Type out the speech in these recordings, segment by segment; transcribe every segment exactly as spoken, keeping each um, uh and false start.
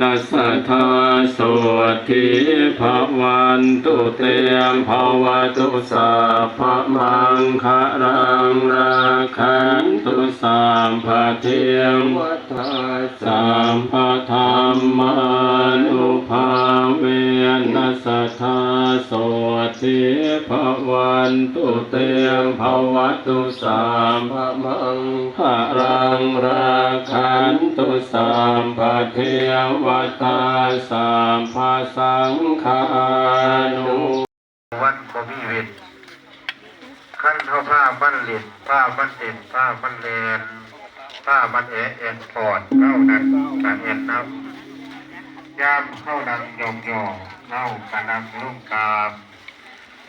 นะ สัทธา โสตถี ภะวันตุ เต ภะวะตุ สัพพะมังคะลัง รักขันตุ สัพพะเทวะตา สัพพะธัมมานุภาเวนะ สัทธา โสตถี ภะวันตุ เต ภะวะตุ สัพพะมังคะลัง รักขันตุ สัพพะเทวะตา สัพพะสังฆานุ วันบ่มีเว้น คันเฮาพามันเล่น พามันเต้น พามันแล่น พามันแอะแอนฟ้อน เฮานั่นกะแอนนำ ยามเฮานั่งย่องๆ เฮากะนั่งลงกราบ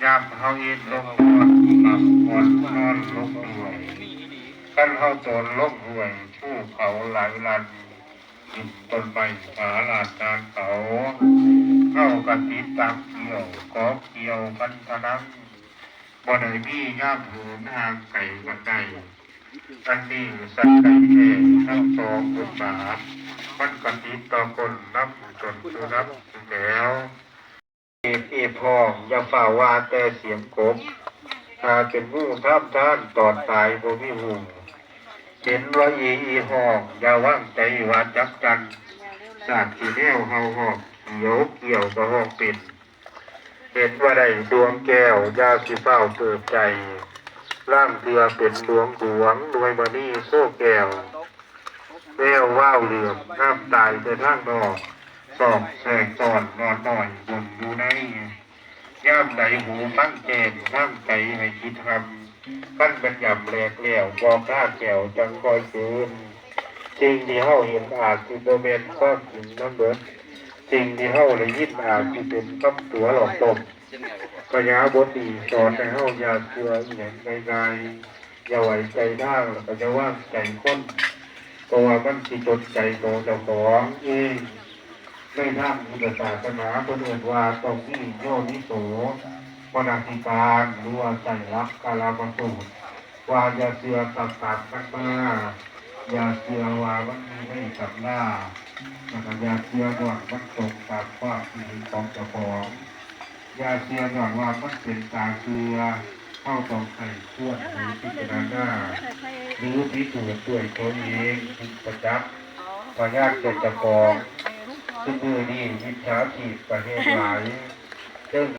ยามเฮาเอนลงนอน กะอ่อนนอนลงด้วย คันเฮาโจรลงห้วย ภูเขาไหลหลั่น ขึ้นต้นไม้ผาลาดนางเขา เฮากะติดตามเกี่ยว เกาะเกี่ยวกันเท่านั้น บ่ได้มียามเหินห่างไกลกันได้ อันนี้สันใดแท้ทั้งสองบุญบาป มันกะติดต่อคนนำจนผู้นำถึงแล้ว เอฟเอฟห้อง อย่าฟ้าวว่าแต่เสียงกบ ถ้าเป็นงูทำทานตอนตายบ่มีฮู้ เห็นว่าอีอีห้อง อย่าวางใจว่าจักจั่น ชาติที่แล้วเฮาฮ้องเขียว เกี่ยวก็ฮ้องเป็น เห็นว่าได้ดวงแก้ว อย่าสิฟ้าวเปิดใจ ลางเทื่อเป็นดวงหลวง หน่วยมณีโซ่แก้ว แวววาวเหลื่อม งามตายแต่ทางนอก ซอกแทรกซ้อนนอนน้อย บนอยู่ใน ยามใดหูฟังแจ้ง ทางใจให้คิดทำ คันแม่นยามแลกแล้ว บ่คาแก้วจั่งค่อยคืน สิ่งที่เฮาเห็นอาจสิบ่แม่นความจริงทั้งเบิด สิ่งที่เฮาได้ยินอาจสิเป็นคำตั๋วหลอกต้ม พญาบทนี้สอนให้เฮาอย่าเชื่ออิหยังง่ายๆ อย่าไว้ใจทาง แล้วก็อย่าวางใจคน เพราะว่ามันสิจนใจโตเจ้าของเอง ในทางพุทธศาสนาเพิ่นเอิ้นว่าต้องมีโยนิโสมนสิการ หรือว่าใช้หลักกาลามสูตร ว่าอย่าเชื่อตามๆ กันมา อย่าเชื่อว่ามันมีในตำรา แล้วก็อย่าเชื่อย้อนมันตรงตามความคิดเห็นของเจ้าของ อย่าเชื่อย้อนว่ามันเป็นตาเชื่อ เฮาต้องใคร่ครวญหรือพิจารณา หรือพิสูจน์ด้วยตัวเอง จึงประจักษ์พยานแก่เจ้าของ ซุมื้อนี้มิจฉาชีพก็แฮ่งหลาย เทิง